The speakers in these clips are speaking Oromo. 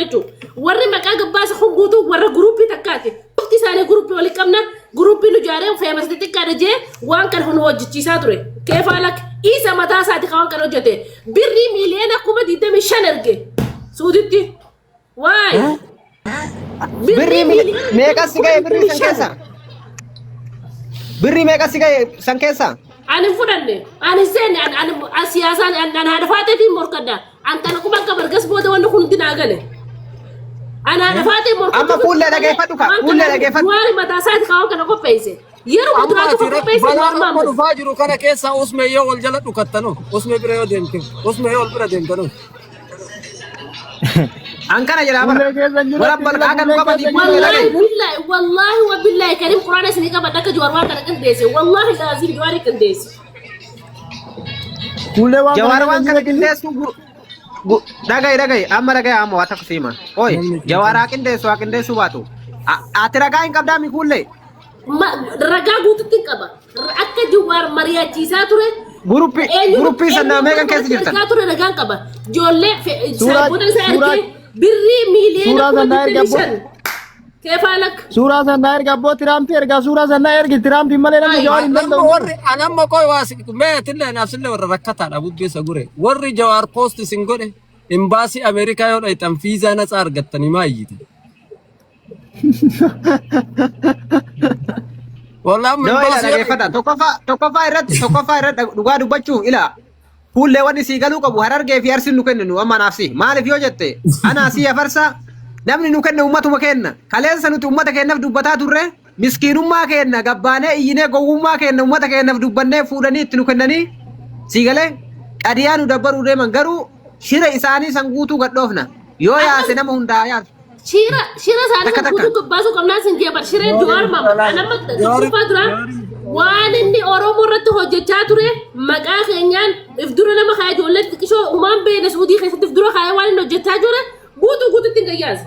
jechuudha. Warri maqaa gabbaasa kun guutuu warra guruppii takkaati. Qofti isaanii guruppii walitti qabna. Guruppii nu ijaaree feemas xixiqqaadha jee waan kana nu hojjechiisaa ture. Keefaa lakki isa mataa isaati kan waan kana hojjete. Birrii 25,000,000 erge Suuditti. Waay! Birrii meeqa si ga'e birrii san keessa? Birrii meeqa si ga'e san keessa? Ani hin fudhanne. Ani hin seenne. Ani ani ani siyaasaan ani ani haadha faateetiin morkadha. An tana quban qaba ergas booda wanni kun hundi naa gale. Ani haadha faatee morkachuu Amma fuullee dhageeffadhu kaa, fuullee dhageeffadhu. Waan mataa isaati kaawwan kana qopheesse. Yeroo Amma duraatu ati kan qopheesse balaa Jawaar amma Mohaammed. dhufaa jiru kana keessa usme yoo wal jala dhukattanu usme bira yoo deemte usme yoo wal bira deemtanu. An kana jedhaa bara. Fuullee keessa hin jiru. Warra balqaa kan Fuulleen qabanii keessa hin fuullee jiru. Wallaahi dhaga'i. billahi wallaahi wa billahi karim quraana isinii qabadha akka Jawaar waan kana qindeesse. Wallaahi laaziim Jawaar qindeesse. Fuullee waan Jawaar kana waan keessa kana hin jiru. qindeessu dhaga'i dhaga'i amma dhaga'i amma waa takka siima. Oi Jawaar haa qindeessu haa qindeessuu baatu. Ati ragaa hin qabdaa mi kuullee? Ragaa guututti hin qaba. Akka Jawaar mari'achiisaa ture. Guruppii guruppii sana meeqan keessa jirtan? Ergaa ture ragaan qaba. Ijoollee saayiboota isaa ergee birrii miiliyoona Suuraa kuma sanaa erga digdamii shan. Keefaa lakk. Suuraa sanaa erga abboo Tiraampi ergaa suuraa sanaa ergi Tiraampi malee namni Jawaar hin Anamma danda'u. warri anamma qoy waas mee atillee anaaf sillee warra rakkataadha bubbeessa gure warri Jawaar post isin godhe imbaasii Ameerikaa yoo dhayxan fiizaa natsaa argattanii maa iyyite. Wallah amma Nama ila imbaasii yoo dhageeffadha. Tokkoffaa tokkoffaa irratti tokkoffaa irratti dhugaa dubbachuuf ila fuullee wanni sii galuu qabu Harargee fi Arsiin nu kenne nu amma anaaf si. Maaliif yoo jette anaa sii afarsa namni nu kenne ummatuma kenna. Kaleessa nuti ummata keenyaaf dubbataa turre miskiinummaa keenna gabbaanee iyyinee gowwummaa keenna ummata keenyaaf dubbannee fuudhanii itti nu kennanii sii galee qadiyaa nu dabbaruu deeman garuu shira isaanii san guutuu gadhoofna. Yoo yaase nama hundaa yaasu. Shira shira isaanii Takka san takka. guutuu gabbaasuu qabnaa sin jee bar shireen Jawaar Maamad anamma tokkoffaa dura waan inni Oromoo irratti hojjechaa ture maqaa keenyaan if dura nama kaaya ijoollee xixiqqishoo umaan beene Suudii keessatti if dura kaaya waan inni hojjechaa ture guutuu guututti hin gayyaas.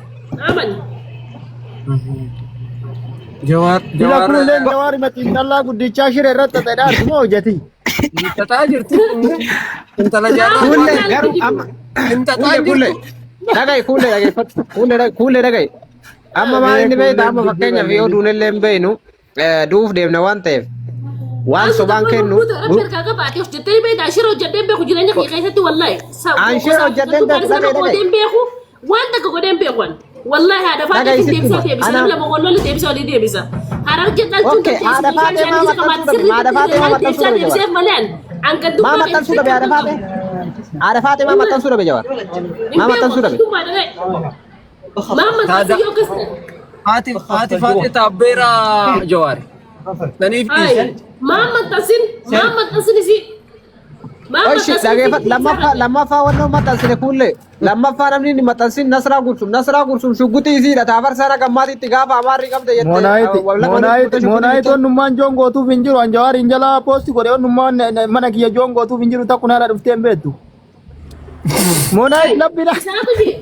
Aman. Jawaar Bila Jawaar kuulleen Jawaar xiinxallaa guddichaa shira irratti xaxadhaa arguma hojjeti. Intataa jirti. Intala jaarraa Kuullee garuu amma intataa kuullee kuullee jirtu. dhaga'i kuullee dhageeffadhu kuullee kuullee dhaga'i. Amma maal inni beekta amma fakkeenyaaf yoo duunellee hin beeknu du'uuf deemna waan ta'eef waan sobaan kennu Rabbi harkaa qaba ati hojjettee beektaa shira hojjedhee beeku jireenya kee keessatti wallahi. An shira hojjedhee hin beeku, dhaga'i, dhaga'i. Godhee beeku waan takka godhee hin beeku an. Wallahi haadha faatee Dhaga'i fin sitti deebisee hima. deebisa Ana- nama lama qollolle deebisa olii deebisa. Harargee dhalchuun Okay, haadha faatee maa maxxansuu dhabe? Haadha faatee maa maxxansuu dhabe deebiseef malee an an Maa gandummaa maxxansuu dhabe haadha faatee? Haadha faatee maa maxxansuu dhabe Jawaar? Maa maxxansuu dhabe? Maa maxxansuu yoo akkas ta'e. Haati haati faatee taabbeera Jawaar. Saniif dhiise. Maa maxxansin maa maxxansin isii. Maa Oshi maxxansin dhageeffadhu isii lammaffaa lammaffaa wannoo maxxansine kuullee lammaffaa namni inni maxxansin Nasraa Gursum Nasraa Gursum shugguxii isiidha taafarsaa raga ammaatitti gaafa amaarri qabde jette Moonaayiti wallagga moonaayiti shugguxii moonaayiti bitte. onnummaan joon gootuuf hin jiru an Jawaar hin jalaa poosti godhe onnummaan mana kiyya joon gootuuf hin jiru takku naadha dhuftee hin beektu. Moonaayiti labbina. Isaatu jee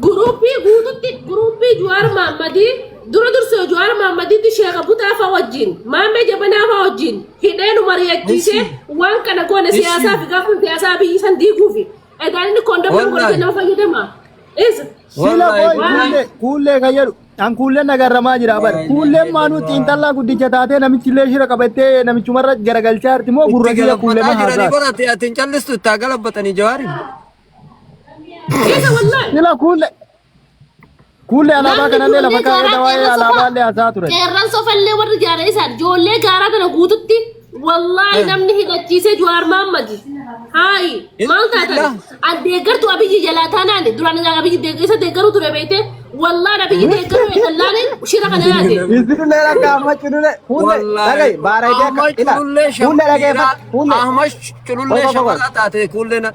guruppii guututti guruppii Jawaar Maammadii dura dursoo Jawaar Maammadiitti Sheekha Butaa fa'aa wajjin Maammee Jabanaa fa'aa wajjin hidhee nu mari'achiisee waan kana goone siyaasaa fi gaafa siyaasaa biyyi san diiguufi edaan inni koondomii Wallaahi. godhatee nama fayyadama. Isa Sila Wallaahi. qoy kuullee kuullee kan jedhu an kuulleen nagarramaa jira bar kuulleen maanuu xiinxallaa guddicha taatee namichi illee shira qabattee namichumarra garagalchaa jirti moo gurra Itti kiyya kuullee galabbataa ma jiranii haasaati. bara ati ati hin callistu itti haa galabbatanii Jawaari. isa wallaahi. Sila kuullee kuullee alaabaa Namni kanallee lafa ijoollee kaa'ee gaaraa waa'ee qeerransa alaabaa illee haasaa ture. Qeerransa ofallee warri jaara isaan ijoollee gaaraa tana guututti wallaahi namni hidhachiisee Jawaar Maammadi. Haayi maal taatan an deeggartu Abiyyi jalaa taanaani duraan Abiyyi isa deeggaruu ture beekte wallaahi Abiyyi deeggaruu eegallaani shira kana yaade. Isinillee akka amma culullee fuullee dhaga'i baara idee akka Ahmad ila culullee fuullee dhageeffadhu fuullee Ahmad culullee Qoy, qoy, qoy. shamarraa taate kuullee na.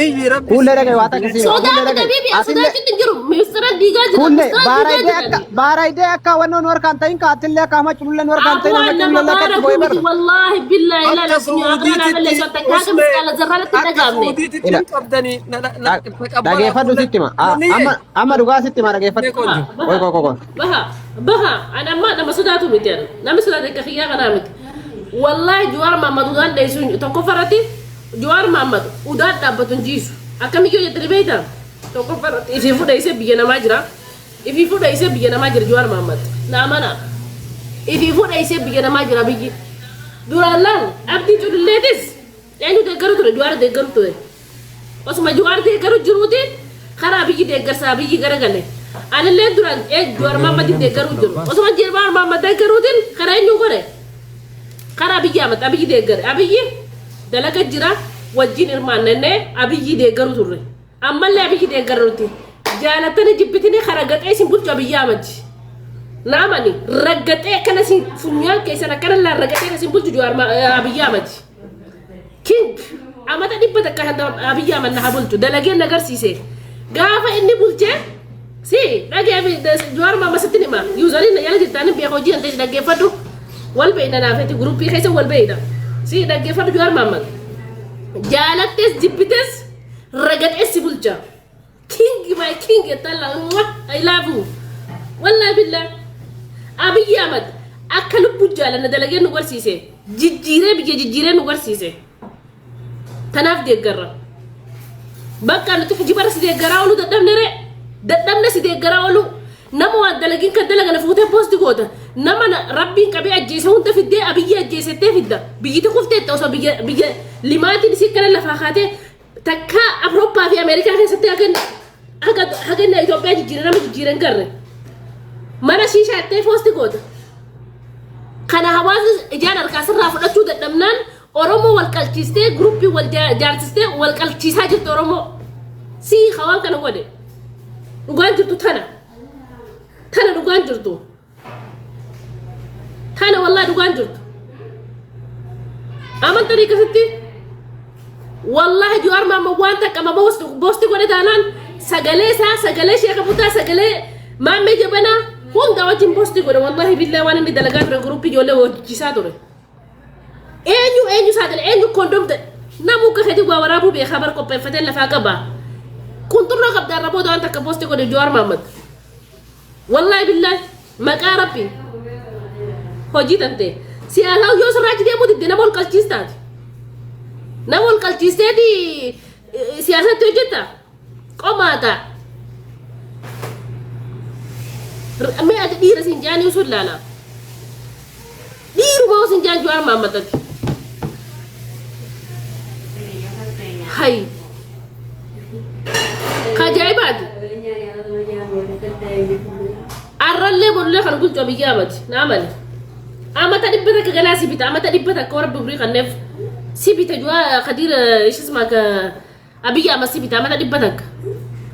Iyyi rabbi. fuullee dhaga'i waa takka siima Sodaa fuullee miti dhaga'i Abiyyi atillee sodaachuutti hin jiru ministeera diigaa jira fuullee ministeera baara diigaa idee akka jira. baara idee akka wannoo nu harkaan ta'in ka atillee akka amma culullee nu harkaan ta'in Abuwaan amma nama culullee akka baara itti boo'ee miti barra. wallaahi billaahi Akka ilaala addunyaa akhiraa naa balleessu Suudiititti takkaa akka usmee misqaala zarraatti hin akka dhagaamne. Suudiititti Ila hin qabdanii na na na taqabbalaa dhageeffadhu kuullee. sitti hima Naniye. amma amma dhugaa sitti hima dhageeffadhu. Qoy. Qoy qoy qoy qoy. Baha baha ani amma nama sodaatu miti ani namni sodaate akka kiyyaa kanaa miti. Wallaahi Jawaar Mahammad udaan dheessu tokkoffarratti Jawaar Mahammad udaan dhaabbatu hin jiisu. Akkamiyyoo jettanii beektaa? Tokkoffaa irratti ifii fudheessee biyya namaa jira. Ifii fudheessee biyya namaa jira Jawaar Mahammad. Na amanaa. Ifii fudheessee biyya namaa jira biyyi. Duraan laal Abdii Cululleetis eenyu deeggaru ture? Jawaar deeggaru ture. Osuma Jawaar deeggaru jiruuti karaa biyyi deeggarsaa biyyi garagale. Anillee duraan Jawaar Mahammadiin deeggaruu jiru. Osuma Jawaar Mahammad deeggaruutiin karaa eenyu godhe? Karaa Abiyyi Ahmad Abiyyi deeggare. Abiyyi dalaga jira wajjin hirmaannannee Abiyyi deeggaru turre. Ammallee Abiyyi deeggarra nuti. Jaalattanii jibbitanii karaa gaxee isin bulchu Abiyyi Ahmad. Naamani raggaxee akkana isin funyaan keessan akkana laan raggaxee isin bulchu Jawaar Abiyyi Ahmad. King amata 150 Abiyyi Ahmad na haa bulchu dalagee na agarsiise. Gaafa inni bulchee si dhagee Jawaar Mahammad sitti hima. Yuuzariin na jala jirtaanii beeka hojii hin ta'e dhaggeeffadhu. Wal beeyna naafeti guruppii keessa wal beeyna. Si dhaggeeffadhu Jawaar Mahammad. Jaalattes jibbites ragaxee si bulcha. King my king jettaan la I love you. Wallahi billah. Abiyyi Ahmad akka lubbuu jaalanna dalagee nu barsiise. Jijjiiree biyya jijjiiree nu barsiise. Tanaaf deeggarra. Bakka nuti kijibarra si deeggaraa ooluu dadhabne ree. Dadhabne si deeggaraa ooluu. Nama waan dalagiin kan dalagana fuutee poosti goota. Nama rabbiin qabee ajjeese hunda fiddee Abiyyi ajjeesettee fidda. Biyyiti kufteetta osoo biyya biyya limaatiin isii kana lafaa kaatee takka Awurooppaa fi Ameerikaa keessatti hagan haga hagan Itoophiyaa jijjiire nama jijjiire hin garre. Mana shiishaa ittee poosti goota. Kana hawaasni ijaan harkaa sirraa fudhachuu dadhabnaan Oromoo wal qalchiistee guruppii wal jaarsistee wal qalchiisaa jirti Oromoo. Sii hawaan kana godhe. Dhugaan jirtu tana. Tana dhugaan jirtu. Tana wallahi dhugaan jirtu. Amantanii akkasitti wallahi Jawaar Mahammad waan takka ma boosti godhe taanaan sagalee isaa sagalee sheeka butaa sagalee maammee jabanaa hunda wajjin boosti godhe wallahi billahi waan inni dalagaa ture guruppii ijoollee hojjisaa ture. Eenyu eenyu saaxile eenyu koondom ta'e namuu akka keetii waa waraabuu beekaa bar qopheeffatee lafaa qaba. Qunxurroo qabda irra booda waan takka boosti godhe Jawaar Mahammad. Wallahi billahi maqaa rabbi hojii tante siyaasaa yoo sirraa achi deemuu didde nama ol qalchiistaati. Nama ol qalchiisteeti siyaasatti hojjetta qomaata. Mee ati dhiira siin jaanii usul laala. Dhiiruma usin jaan Jawaar Mahammad ati. Hay. Ka ajaa'ibaati. Arrallee borullee kan bulchu Abiyyi Ahmad naa male. Amata 100 ganaa si bita amata 100 warra dubrii kanneef si bita Jawaar Kadiir ishisma ka Abiyyi Ahmad si bita amata 100.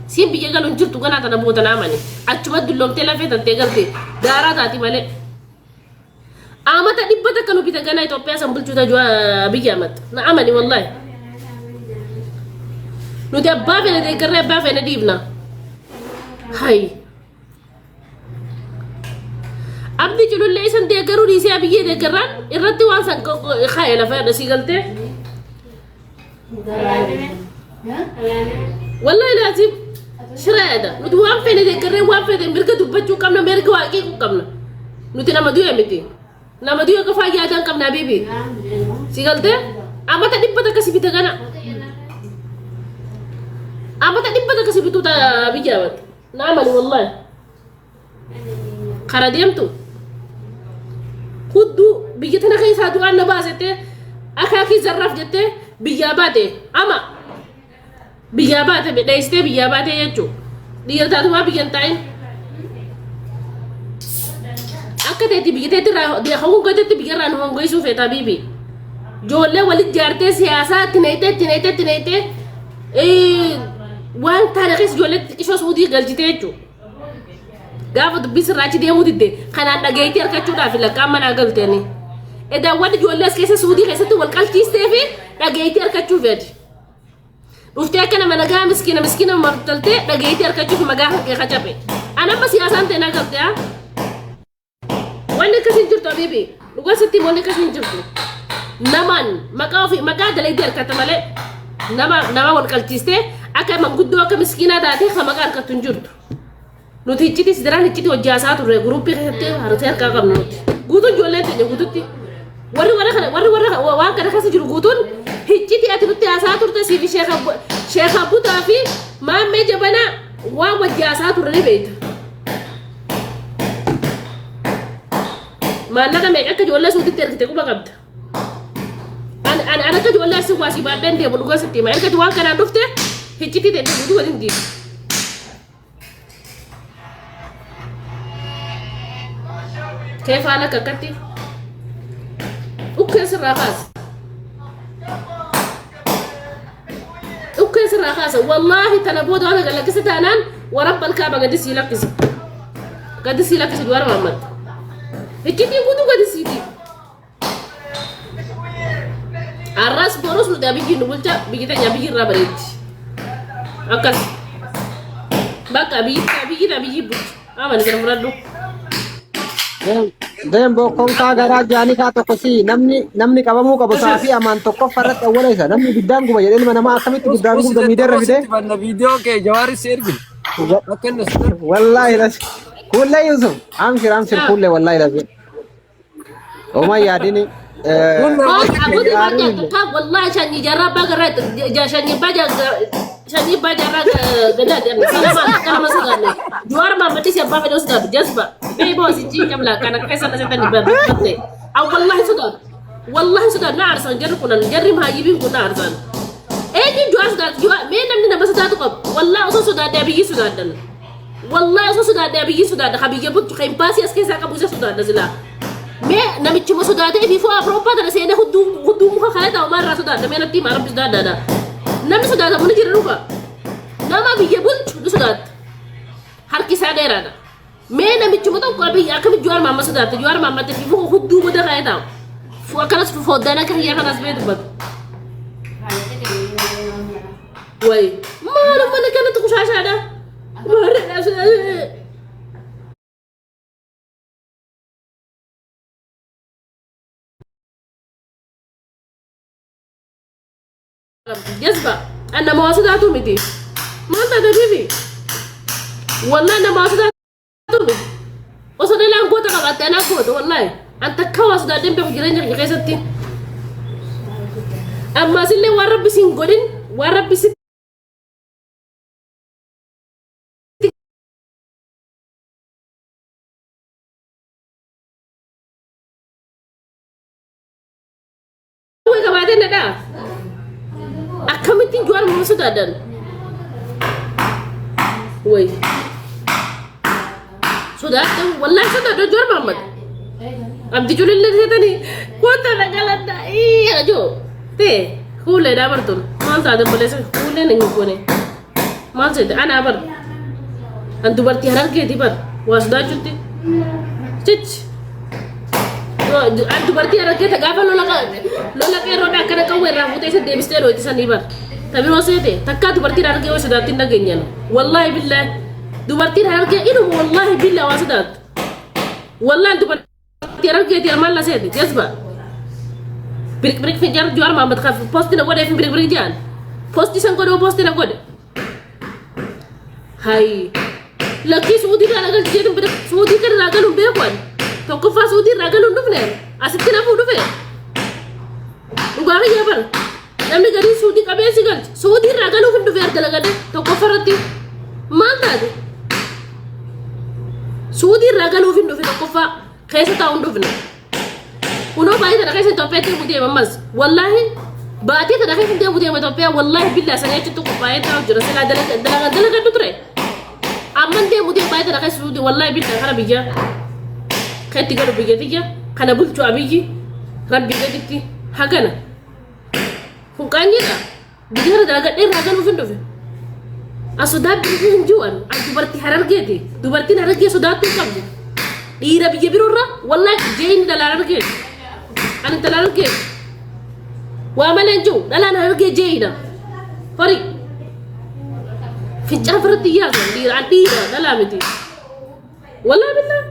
Siin biyya galu hin jirtu ganaa tana booda naa male. Achuma dulloomtee lafee tantee galte daaraa taati malee. Amata 100 nu bita ganaa Itoophiyaa san bulchuu tajua Abiyyi Ahmad. Na amani wallahi. Nuti abbaa feene deeggarree abbaa feene dhiibna. Hay. Abdi culullee isan deeggaruu dhiisee Abiyyee deeggarraan irratti waan san kaa'e lafa irra sii galtee. Wallahi laazim shira yaada. Nuti waan feene deeggarree waan feene mirga dubbachuu qabna mirga waa qeequu qabna. Nuti nama du'e miti. Nama du'e qofaa yaadaan qabna habiibi. Si galtee? Amata 100 si bita gana. Amata 100 si bituu ta'a biyya abatti. Naa mali wallahi. Kara deemtu. Hudduu biyya tana keessaa du'aan na baasettee akaakii zarraaf jettee biyyaa baate ama biyyaa baate dheessitee biyyaa baate jechuudha. Dhiira taatumaa biyya hin taa'in. Akka teetti biyya teetti irraa hongotetti biyya irraa nu hongoisuu feeta biibi. Ijoollee walitti jaartee siyaasaa itti neeytee itti neeytee itti neeytee waan taane keessa ijoollee xiqqishoo suudii galchitee jechuudha. Gaafa dubbii sirraa achi deemuu didde kanaan dhageettii argachuudhaaf lakkaan manaa galteeni. Edaa wanni ijoollee as keessa suudii keessatti wal qalchiistee fi dhageettii argachuu feeti. Dhuftee akka nama nagaa miskiina miskiina martaltee dhageettii argachuuf magaa kan kee kacabe. An amma siyaasaan ta'e naa galte haa. Wanni akkasii hin jirtu habiibi. Dhugaa sitti wanni akkasii hin jirtu. Namaan maqaa ofii maqaa dalaydee harkatta malee nama nama wal qalchiistee akka manguddoo akka miskiinaa taatee kan maqaa harkattu hin jirtu. Nuti iccitii sidiraan iccitii hojii haasaa turre guruppii keessatti harkatee harkaa qabnu nuti. Guutuun ijoolleen teenya guututti. Warri warra kana warri warra waan kana keessa jiru guutuun Hiccitii ati nutti haasaa turte siifi Sheekh Abbutaa fi Maammee Jabanaa waan wajji haasaa turre ni beekta. Maallaqa meeqa akka ijoollee suutitti ergite quba qabda. Ani ani ani akka ijoollee asii waasii baadheen deemu dhugaa sitti hima. Erga waan kanaan dhufte hiccitii ta'e guutuu waliin diigu. Keefaan akka akkatti dhukkee sirraa kaasa. Dhukkee sirraa kaasa. Wallaahi tana booda waan gad lakkise taanaan warabbal kaaba gadi sii lakkisa. Gadi sii lakkisa Jawaar Mahammad. Iccitii guutuu gadi sii diigu. Arras borus nuti abiyyiin nu bulcha biyyi teenya abiyyi irraa bareeddi. Akkas. Bakka abiyyi abiyyiin abiyyi bulcha. Amani kana fudhadhu. Deem bokkoon kaa garaa jaanii kaa tokko si namni namni qabamuu qabu isaa fi amaan tokkoffaa irratti awwala isa namni ibiddaan guba jedhee ilma namaa akkamitti ibiddaan gubda miidiyaa irra fidee Sitti banna viidiyoo kee Jawaari si ergine. Akka inni si ergu. wallaahi las kuullee Yusuf amshir amshir kuullee wallaahi las Oma yaadini Abuti baja takka wallahi shanyi jarra bagara shanyi baja shanyi baja gada sama kana masu gane juar ma mati siapa fede sudah jazba be bo si ci kamla kana kaisa na sentani ba batte aw wallahi sudah wallahi sudah na arsan jarri kunan jarri ma yibin kun na arsan eh ni juar sudah juar me namni na masa tu qab wallahi osoo sudah da bigi sudah dan wallahi osoo sudah da bigi sudah da habiyya but khaim pasi aske sa kabu sudah da zila Mee namichuma sodaatee fi fu'a Awurooppaa tana seenee hudduu hudduu muka kana ta'u maal irraa sodaadha mee natti himaa rabbi sodaadhaadha. Namni sodaatamu ni jira dhuga. Nama biyya bulchu ni sodaatta. Harki isaa dheeraadha. Mee namichuma tokko abiyyi akkamitti Jawaar Mahammad sodaatta Jawaar Mahammad fi fu'a hudduu booda kana ta'u. Fu'a kanas foddaan akka kiyyaa kanas bee dubbatu. Wayi maal uummanni kanatti qushaashaadha. Maal Jazba, an nama waa sodaatu miti. Maal taate bibi? Wallahi nama waa sodaatu miti. Osoo dhalaan goota qabaatte anaa goota wallahi. An takka waa sodaadheen beeku jireenya kiyya keessatti. Ammaas illee waan rabbi siin godhin waan rabbi si Qawwee qabaatee na dha'a. Akkamittiin Jawaar Mohaammed sodaadhan? Wayi. Sodaadha wallaahi sodaadha Jawaar Mohaammed. Abdi culillee seetanii kota na galadha ii ajoo. Tee kuulee daa bartun maal taate obboleessa kuuleen hin goone. Maal seete anaa bar. An dubartii harargeeti bar waa sodaachutti. Chichi. An dubartii harargee ta gaafa lola lola qeerroodha akkana qawwee irraa fuutee isa deebistee dhoyti sanii bar. Ta biroo seete takkaa dubartiin harargee waa sodaatti hin dhageenyan. Wallaahi billaahi. Dubartiin harargee inuma wallaahi billaahi waa sodaattu. Wallaahi dubartii harargeeti armaan la seete jazba. Birik birik finjar Jawaar Mahammad kan posti na godhe fi birik birik jedhan. Posti san godhe posti na godhe. Hay. Lakkii Suudii irraa nagalchi jedhu bira Suudii kan irraa galuun beeku ani. Tokkoffaa Suudii irraa galuun dhufne asitti nafuu dhufe. Dhugaa kiyyaa bara. Namni gadiin Suudii qabee si galcha. Suudii irraa galuuf hin dhufe arga lagadee tokkoffaa irratti. Maal taate? Suudii irraa galuuf hin dhufe tokkoffaa keessa taa'u hin dhufne. Kunoo baay'ee tana keessa Itoophiyaatti deemu deema ammas. Wallaahi baatii tana keessa deemu deema Itoophiyaa wallaahi billaa sanii achitti qophaa'ee taa'u jira. Silaa dalaga dalagadhu ture. Amman deemu deema baay'ee tana keessa suudii wallaahi billaa kana biyya. Kan itti galu biyya tiyya kana bulchu abiyyi rabbii gaditti hagana. Kun qaanyiidha. Biyya kana dalagadhee irraa galuuf hin dhufe. As sodaadhu hin jiru ani. Ani dubartii harargeeti. Dubartiin harargee sodaattuu hin qabdu. Dhiira biyya biroorra wallaahi jeeyni dhalaan harargeeti. Ani dhalaan harargeeti. Waa malee hin jiru. Dhalaan harargee jeeyna. Horii. Fincaan firratti yaasan dhiira an dhiira dhalaa miti. Wallaahi billaa.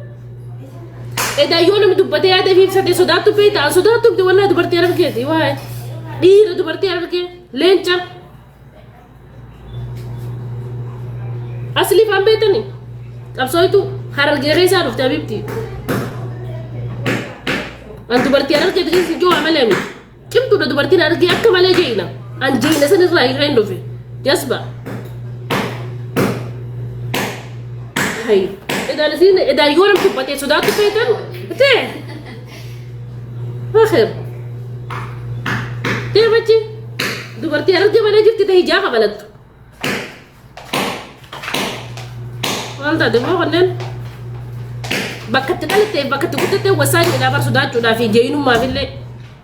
Edaa yoo namni dubbatee yaada fi ibsate sodaattu beekta. An sodaattu miti wallaahi dubartii harargeeti. Waa'ee. Dhiira dubartii harargee. Leenca. Aslii faan beektani. Qabsooytu harargee keessaa dhufte habibti. An dubartii harargeeti keessa jiru malee miti. Cimtuudha dubartiin Harargee akka malee jeeyna. An jeeyna san irraa hiikeen dhufe. Jasba. Hay. Edaan isiin edaan yoo nam tuffatee sodaattu feetan tee. Akhir. Deemachi. Dubartii Harargee malee jirti ta'e ijaa kafalattu. Maal taate immoo kanneen bakka itti dhalattee bakka itti guddattee wasaa jedhaa bar sodaachuudhaa fi jeeyinummaaf illee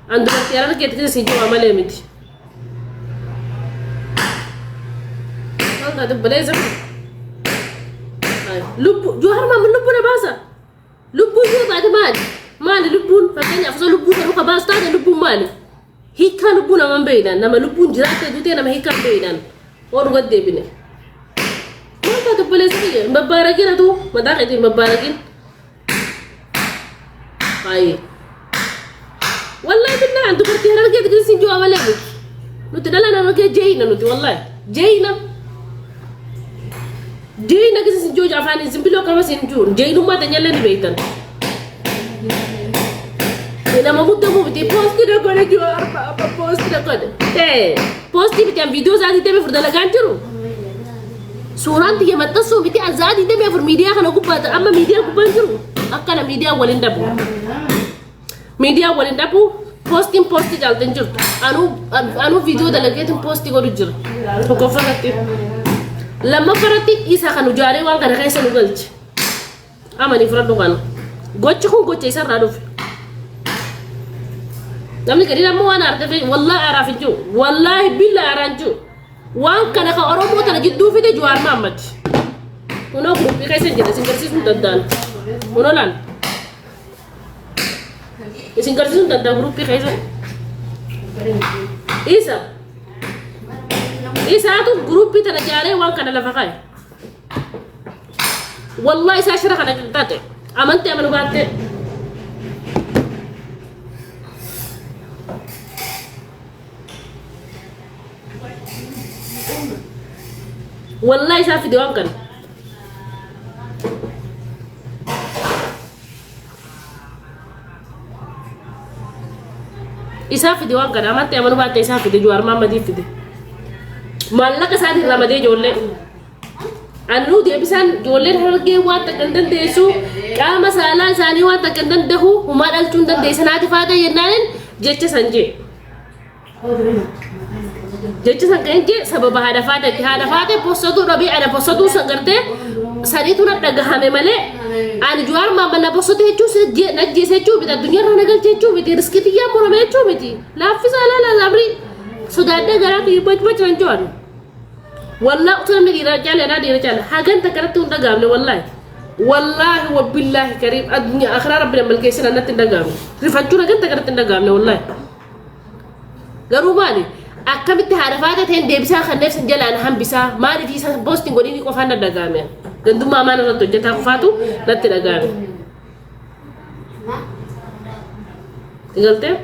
an dubartii Harargeetti keessa si jiru malee miti. Maal taate obboleessa? Lubbu Johaar Maamud lubbu na baasa. Lubbuun yoo taate maali? Maali lubbuun? Fakkeenyaaf osoo lubbuu kan dhuka baasu taate lubbuun maali? Hiikkaa lubbuu nama hin beeknan. Nama lubbuun jiraattee duutee nama hiikkaa hin beeknan. Hoo dhuga deebine. Maal taate obboleessa kiyya? Hin babbaaragin atuu mataa keetiin hin babbaaragin. Baay'ee. Wallahi billahi an dubartii Harargeeti gadi siin jiru malee miti. Nuti dhalaan Harargee jeeyna nuti wallahi. Jeeyna. Jeeyna gadi siin jiru afaan zimbiloo akkama siin jiru. Jeeynummaa teenyallee ni beektan. Nama muddamu miti poostii na godhe jiru arba abba poostii na godhe. Ee poostii miti an viidiyoo isaatii deemee furdalagaan jiru. Suuraan tiyya maxxansuu miti an sa'aa 24 miidiyaa kana gubbaa amma miidiyaa gubbaan jiru akkana miidiyaa waliin dhabu. Miidiyaa waliin dhabu poostiin poostii caalte hin jirtu. Anuu anuu viidiyoo dalageetiin poostii godhu jira. Tokkoffaa irratti. Lammaffaa irratti isa kan ijaaree waan kana keessa nu galche. Amanii fudhadhu kana. Gochi kun gocha isarraa dhufe. Namni gadiin ammoo waan aarteef wallaahi aaraaf hin jiru. Wallaahi billa aaraan hin jiru. Waan kana ka Oromoo tana jidduu fide Jawaar Mahaammad. Kunoo guruppii keessa hin jira isin garsiisuu hin danda'an. Kunoo laal. Isin garsiisuu hin danda'an guruppii keessa. Isa. Isaatu guruppii tana jaaree waan kana lafa kaa'e. Wallahi isaa shira kana qixxaate. Amantee amanu baattee. Wallahi isaa fide waan kana. Isaa fide waan kana amantee amanu baattee isaa fide Jawaar Mahammadii fide. Maallaqa isaatiin ramadee ijoollee. Annuu deebisaan ijoolleen harargee waan takka hin dandeessu qaama saalaa isaanii waan takka hin danda'u humaa dhalchuu hin dandeessan haati faatee jennaanin jecha san jee. Jecha san kan jee sababa haadha faateetti haadha faatee possatuu dhabee ana possatuu san gartee saniitu na dhagahame malee ani Jawaar Mahammad na possate jechuun na ajjeese jechuu miti addunyaarraa na galche jechuu miti riskii xiyyaa murame jechuu miti laaffisaa laala sabrii sodaadhee garaa kiyya bach nan jo'an. Wallah utuu namni dhiiraa caale anaa dhiira caala hagan takka irratti hin dhagaamne wallahi. Wallaahi wabbillaahi kariim addunyaa akhiraa rabbi na malkeessin annatti hin dhagaamne. Rifachuun hagan takka irratti hin dhagaamne wallahi. Garuu maali akkamitti haadha faatee ta'een deebisaa kanneef sin jalaan hambisaa maaliif isa poostiin godhinii qofaan na dhagaame. Gandummaa maan irratti hojjetaa qofaatu natti dhagaame. Galtee?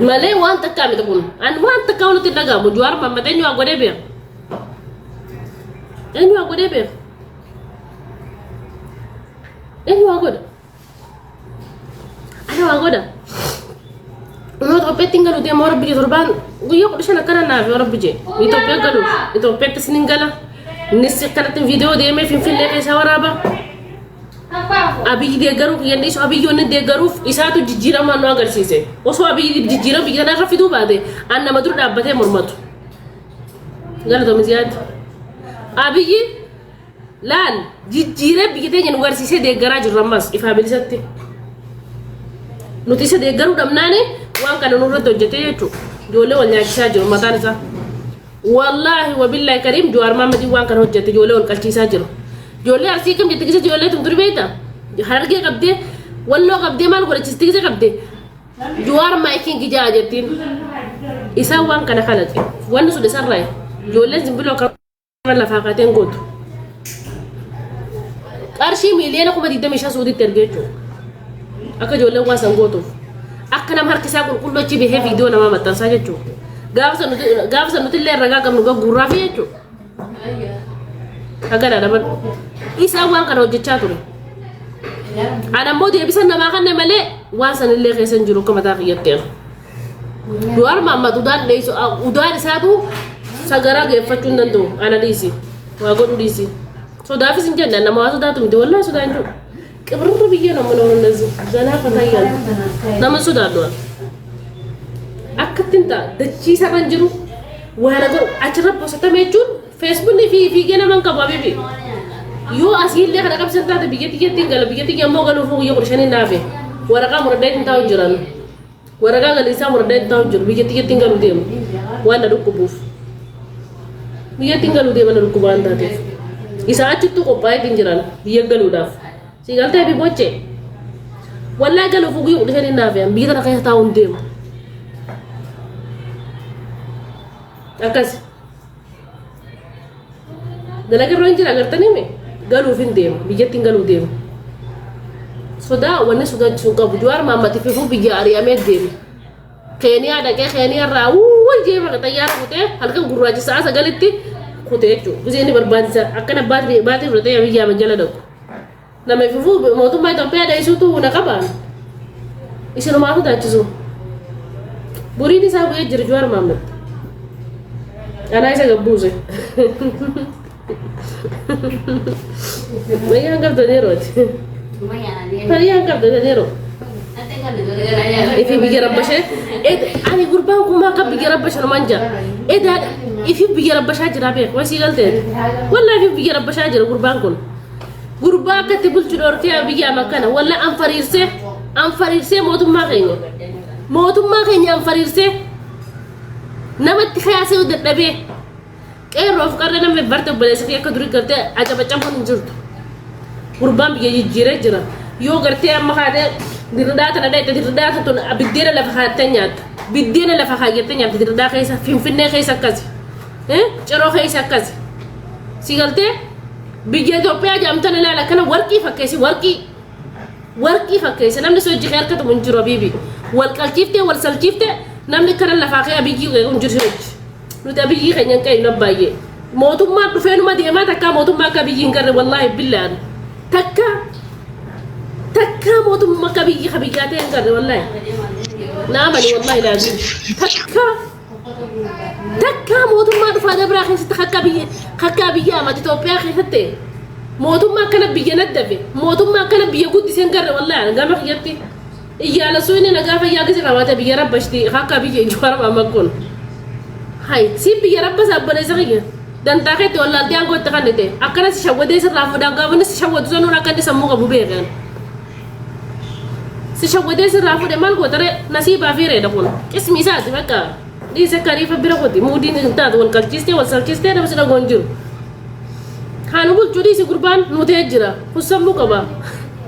Malee waan takkaa miti kun. An waan takkaa walitti hin dhaga'amu. Jawaar Mahammad eenyu haa godhee beeka? Eenyu haa godhee beeka? Eenyu haa godha? Ana waa godha. Immoo Itoophiyaatti hin galu deema rabbi jee torbaan guyyaa 15 akkana naaf yoo rabbi jee. Itoophiyaa galuuf Itoophiyaatti isin gala. Innis akkanatti viidiyoo deemee Finfinnee keessa waraaba. Abiyyi deeggaruu kiyya dhiisu Abiyyi wanni deeggaruuf isaatu jijjiiramaa nu agarsiise. Osoo Abiyyi jijjiirama biyya kanarra fiduu baate an nama dura dhaabbatee mormatu. Galatoomi Ziyaad. Abiyyi Laal jijjiiree biyya teenya nu garsiisee deeggaraa jirra ammas ifaa bilisatti. Nuti isa deeggaruu dhabnaani waan kana nurratti hojjetee jechuudha. Ijoollee wal nyaachisaa jiru mataan isaa. Wallaahi wabillaahi kariim Jawaar Mahammadiin waan kana hojjete ijoollee wal qalchiisaa jiru. Ijoollee Arsii kam jette gisa ijoollee tumturi beekta? Harargee qabdee walloo qabdee maal godhachiisti gisa qabdee? Jawaar maayikiin gijaa jettiin. Isaan waan kana kalaqe. Wanni sun isarraa ijoolleen zimbiloo akka lafaa kaateen gootu. Qarshii 25,000 Suuditti ergee jechuudha. Akka ijoolleen waan san gootuuf. Akka nama harki isaa qulqulluu achi bahee viidiyoo namaa maxxansaa jechuudha. Gaafa san nuti illee ragaa qabnu gagguurraa fi jechuudha. Hagana dhaban. Isaan waan kana hojjechaa ture. Ana immoo deebisan namaa kanne malee waan sanillee keessa hin jiru akka mataa kiyyatti ana. Jawaar Mahammad udaan dheessu udaan isaatu sagaraa geeffachuu hin danda'u ana dhiisi waa godhu dhiisi. Sodaafis hin jenne nama waa sodaatu miti wallahi sodaa hin jiru. Qibirri biyya nama nama nazi zanaa fataa yaadu nama sodaadhu ana. Akkatti hin ta'a dachii isarra hin jiru waa na godhu achirra bosatame jechuun feesbuukni fi fiigee nama hin qabu habibi. Yoo asiillee kana qabsan taate biyya tiyyatti hin gala biyya tiyya immoo galuuf guyya 15 naafe waraqaa muradhee hin taa'u jiran. Waraqaa galiisaa muradhee hin taa'u jiru biyya tiyyatti hin galu deemu waan na dhukkubuuf. Biyyatti hin galuu deema na dhukkuba waan taateef. Isaa achittuu qophaa'ee hin jiran biyya galuudhaaf. Si galtee fi bochee. Wallaa galuuf guyya 15 naafe biyya tana keessa taa'u hin deemu. Akkas. Dalaga irra hin jira agartanii mi? Galuuf hin deemu. Biyyatti hin galuu deemu. Sodaa wanni sodaachisu qabu. Jawaar Mahammad fifuu biyya ari'amee deeme. Keeniyaa dhaqee Keeniyaa irraa wuuwwan jee bakka xayyaara kutee halkan gurraacha sa'a 9tti kutee jechuudha. Gisee inni barbaachisa akkana baatii baatii fudhatee Abiyyi Ahmed jala dhaqu. Nama fifuu mootummaa Itoophiyaa dheessuutu na qabaan. Isinumaa sodaachisu. Buriin isaa bu'ee jira Jawaar Mahammad. Anaa isa gabbuuse. Fayyaan qabdaneerooti. Fayyaan qabdaneeroo. Ifi biyya rabbashee. Ani gurbaan kun maa akka biyya rabbasha namaan jira. Edaa ifi biyya rabbashaa jira beek. Wasii galtee. Wallaahi ifi biyya rabbashaa jira gurbaan kun. Gurbaa akka itti bulchu dhorkee biyya makkana. Wallaahi anfariirsee anfariirsee mootummaa keenya. Mootummaa keenya anfariirsee namatti kaasee dadhabee. Qeerroof qarree namni barte obboleessa kee akka durii gartee acabacamuun hin jirtu. Gurbaan biyya jijjiiree jira. Yoo gartee amma kaatee dirridhaa tana dhaqxe dirridhaa tun biddeena lafa kaattee nyaatta. Biddeena lafa kaayyattee nyaatta dirridhaa keessa Finfinnee keessa akkasi. Ciroo keessa akkasi. Si galtee biyya Itoophiyaa jedhamtan ilaala akkana warqii fakkeessi warqii. Warqii fakkeessa namni si hojii kee harkatu hin jiru abiibi. Wal qalchiiftee wal salchiiftee namni kana lafaa kee abiyyii hin jiru si hojii. Nuti abiyyii keenya hin qeeynu abbaayye. Mootummaan dhufee numa deemaa takkaa mootummaa akka abiyyii hin garre wallaahi billaan. Takkaa takkaa mootummaa akka abiyyii ka biyyaa ta'e hin garre wallaahi. Naamani wallaahi laazim. Takkaa takkaa mootummaa dhufaa dabraa keessatti akka biyya akka abiyyi Ahmad Itoophiyaa keessatti mootummaa akkana biyya naddafe mootummaa akkana biyya guddise hin garre wallaahi gama kiyyatti. Iyyaala inni nagaa fayyaa gise qabaate biyya rabbashti akka biyya Jawaar Mahammad kun. Hay si biyya rabbasa obboleessa kiyya. Dantaa keetti wallaaltee aangoo itti kennite akkana si shawwadee sirraa fuudhaan gaafa inni si shawwadu sanuun akka inni sammuu qabu beekan. Si shawwadee sirraa fuudhe maal gootare nasiibaa fi reedha kun qismi isaati bakka dhiise akka ariifa bira kuti muudiin hin taatu wal qalchiistee wal salchistee nama si dhagoon jiru. Haa nu bulchuu dhiisi gurbaan nu ta'ee jira kun sammuu qaba.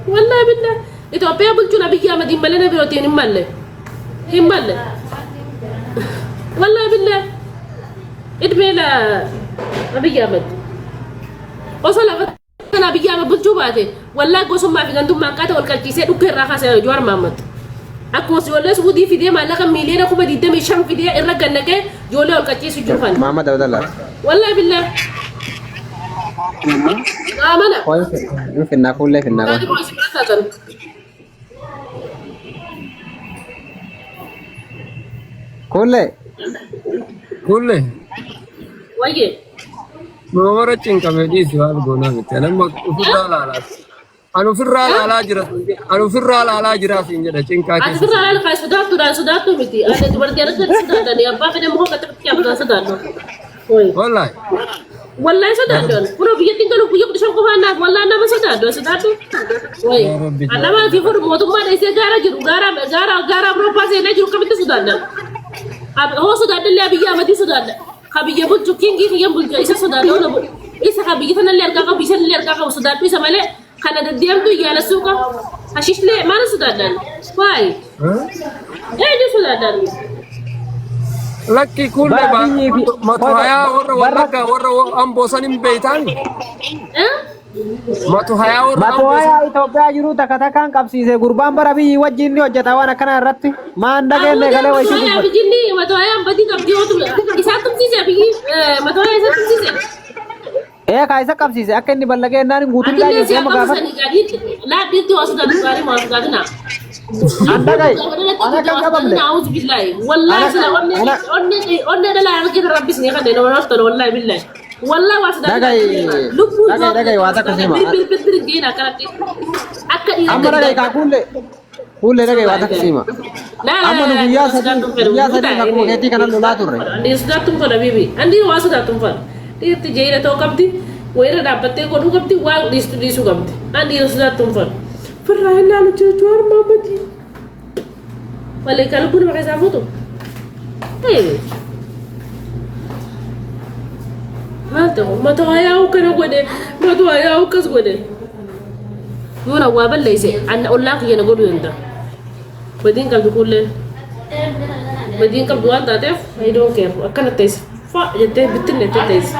Wallaahi billaa. Itoophiyaa bulchuun Abiyyi Ahmadiin malee na birootiin hin malle. Hin malle. Wallaahi billaa. Idmee la Abiyyi Ahmad. Osoo lafa kana Abiyyi Ahmad bulchuu baate wallaahi gosummaa fi gandummaa akkaataa wal qalchiisee dhukkee irraa kaasee Jawaar Mahammad. Akkuma ijoollee Suudii fidee maallaqa miiliyoona 25,000 fidee irra gannaqee ijoollee wal qalchiisu jiru kana. Mahammad Abdallah. Wallaahi billaa. Amana. Hin finnaa fuullee finnaa Gaadhi qoy. koo isin bira taatan. Kuullee. Kulle Wayyee. nama warra cinqame dhiisi waan goonaa miti. Ani amma ofirraa laalaa. Ani ofirraa laalaa jira. Ani ofirraa laalaa jira siin jedha cinqaa Ati keessa. firraa laala kaa sodaattuudhaan sodaattuu miti. Ati dubartii irratti sodaatanii abbaa fedhe muka qaxxaqatti abbaa sodaadhu. Wayi. Wallahi. Wallahi sodaadhu. Kunoo biyyattiin galuuf guyya 15 qofaan naaf wallahi nama sodaadhu sodaadhu. Wayi. Yaa Rabbi. Nama fi fudhu mootummaa dheessee gaara jiru gaara gaara gaara Awurooppaa seenee jiru kamitti sodaadha. Hoo sodaadhallee Abiyyi Ahmadii sodaadha. Ka biyya bulchu kingii kiyyan bulchu isa sodaadha. Isa ka biyya sanallee harkaa qabu isa illee harkaa qabu sodaadhu isa malee kana deddeemtu yaala suuqa hashishlee maal sodaadhaan? Wayi. Eenyu sodaadhaan? Lakki kulle Bara biyyii fi matu hayaa warra barra wallaggaa warra amboo san hin beeytaan. Eh? Matu hayaa warra Matu amboo san. hayaa Itoophiyaa jiru takka takkaan qabsiise gurbaan bara biyyii wajjin ni hojjeta waan akkana irratti maan dhageenye galee Matu wayisii hayaa dubbata. bijinni matu hayaa badii qabdi yoo ture isaa tumsiise biyyi matu hayaa isa tumsiise. Ee kaa isa qabsiise akka inni ballagee ennaan guutuu hidhaa Atillee jirti si amma gaafadhu. qabsisanii gadi laaddiitti waa sodaatu gaarii waa sodaatina. An dhagaye ana kan qabamne A'uuzu billaahi. Wallaahi sila ana ana onnee dhalaa argina rabbis ni kanneen nama naftan wallaahi billaahi. Wallaahi waa sodaatina. dhagaye Lubbuu dhagaye dhagaye waa takka sima. bir bir bir geena akkanatti akka dhiira Amma dhagaye kaa kuullee kuullee dhagaye waa takka sima. Amma nu guyyaa sadii guyyaa sadii akkuma keetii kanan lolaa turre. Andi sodaattuun fadha bibi. Andi waa sodaattuun fadha. Dhiirti jeera ta'uu qabdi. Wayirra dhaabbattee godhuu qabdi. Waan dhiistu dhiisuu qabdi. Andi sodaattuun fadha. Firraa hin laalu jechuun harmaa badii. Malee kan lubbuun nama keessaa fuutu. Maal ta'u mata waa yaa'u kana godhe mata waa yaa'u akkas godhe. Yoona waa balleesse anna ollaa kiyya na godhuu danda'a. Badiin qabdu kuulleen. Badiin qabdu waan taateef I don't care akkana teesse fa jettee bittinne jettee teesse.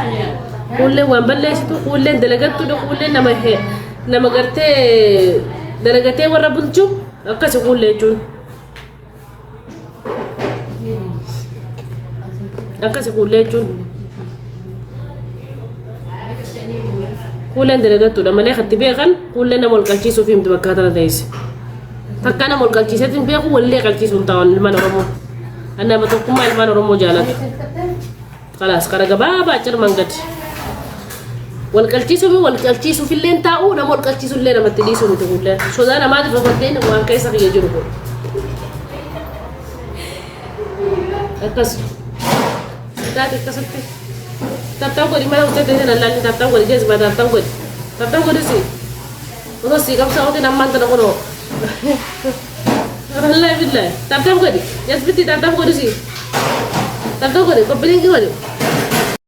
Kuulleen waan balleessitu kuulleen dalagattuudha kuulleen nama nama gartee dalagatee warra bulchu akkasi kuullee jechuun. Akkasi kuullee jechuun. Kuulleen dalagattuudha malee katti beekan kuulleen nama wal qalchiisuuf himtu bakka tana teesse. Takka nama wal qalchiiseetiin beeku walillee qalchiisuu hin ta'an ilmaan Oromoo. Nama tokkummaa ilmaan Oromoo jaalatu. Kalaas kara gabaabaa cirman gadi. Wal qalchiisuu fi wal qalchiisuuf illee taa'u nama wal qalchiisuu illee namatti dhiisuu miti kuulleen. Sodaa namaatiif ofatteen waan keessa kiyya jiru kun. Akkas. Taate akkasitti. Taaptaan godhi mana hojjete sana laalli taaptaan godhi jeesba taaptaan godhi. Taaptaan godhi si. Osoo si qabsaa'uutiin ammaan tana kunoo. Wallaahi billaahi. Taaptaap godhi. Jasbitti taaptaap godhi si. Taaptaap godhi. Koppiliinki godhi.